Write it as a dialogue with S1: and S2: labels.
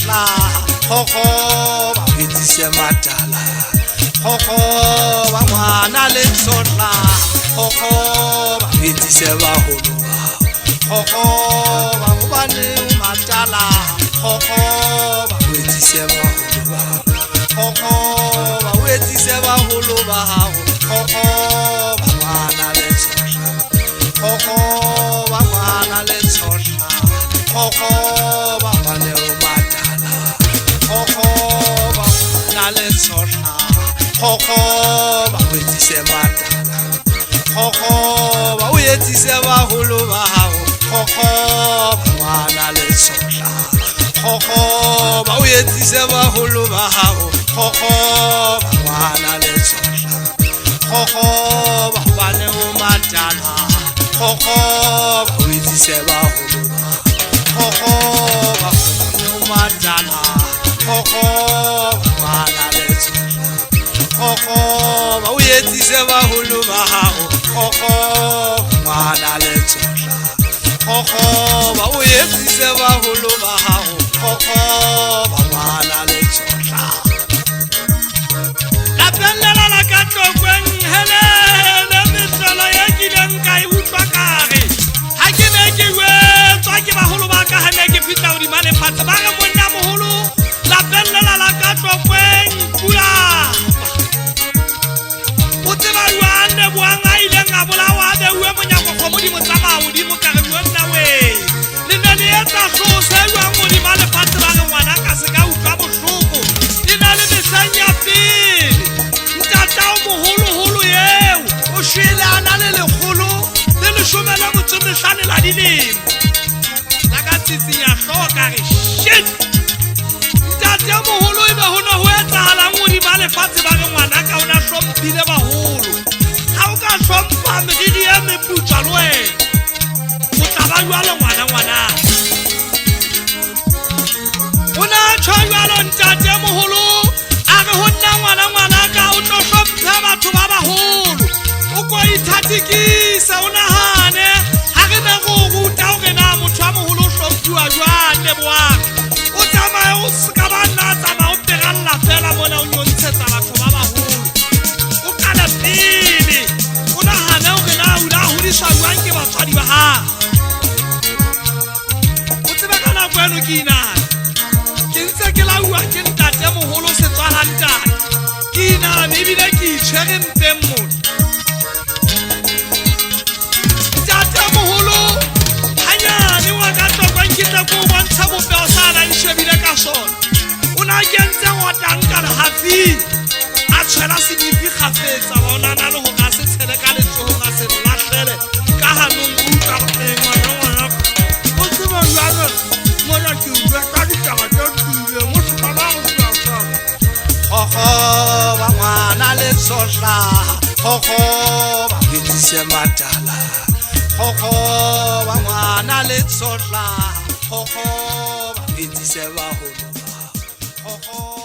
S1: tsohla, qoqoba o etsise matala, qoqoba ngwana le tsohla, qoqoba o etsise baholo ba qoqoba hobane o matala, qoqoba o etsise baholo ba qoqoba o etsise baholo ba hao, qoqoba ngwana le tsohla, qoqoba ngwana le tsohla, qoqoba hobane o matala, qoqoba ngwana le tsohla, qoqoba o etsise matala, qoqoba o etsise baholo ba hao, qoqoba ngwana le tsohla, qoqoba o etsise baholo ba hao, qoqoba ngwana le tsohla, qoqoba hobane o matala, qoqoba o etsise baholo ba qoqoba hobane o matala, qoqoba ngwana le tsohla, qoqoba o etsise baholo ba hao, qoqoba ngwana le tsohla, qoqoba o etsise baholo ba hao, qoqoba ngwana le tsohla. Lapeng lela la ka Tlokweng, helele mehlolo e kileng ka e utlwa kare ha ke ne ke jwetswa ke baholo ba ka ha ne ke fihla hodima lefatshe, ba re monna moholo lapeng lela la ka Tlokweng pula o tseba jwang Lebohang a ileng a bolawa a beuwe monyako kgomo di mo tsamaya hodimo ka re jo nna we le ne le etsa hlose jwang hodima lefatshe, ba re ngwana ka se ka utlwa bohloko e na le mehleng ya pele ntatao moholoholo eo o shwele a na le 115 la dilemo la ka tsitsinya hlooho ka re shit ntate moholo ebe ho ne ho etsahalang hodima lefatshe, ba re ngwana ka o na hlomphile baholo, ha o ka hlompha meriri e meputswa le wena o tla ba jwalo ngwana ngwana. O na tjho jwalo ntate moholo a re ho nna ngwana ngwana ka o tlo hlomphe batho ba baholo, o ko ithatikise o nahane ha re ne re o ruta hore na motho wa moholo o hlomphuwa jwang Lebohang, o tsamaye o se ka ba nna tsamaya o peralla fela mona o nyontshetsa batho ba baholo, o qale pele o nahane hore na o la hodiswa jwang ke batswadi ba hao. O tsebe ka nako eno ke inahane ke ntse ke lauwa ke ntate moholo setswala ntate, ke inahane ebile ke itshwere mpeng mona. Ntate moholo hanyane wa ka Tlokweng ke tle ke o bontshe bopeho sa nang shebile ka sona, o na kentse ngotang ka lehafing a tshwela senifi kgafetsa, wa ona na le hore a se tshele ka letsohong a se lahlele ka hanong, o utlwa ngwana ngwana o tseba jwalo mona ke utlwa ka ditaba tse tiileng o se ka ba o sa. Qoqoba ngwana le tsohla, qoqoba o etsise matala, qoqoba ngwana le tsohla, qoqoba o etsise baholo ba qoqoba.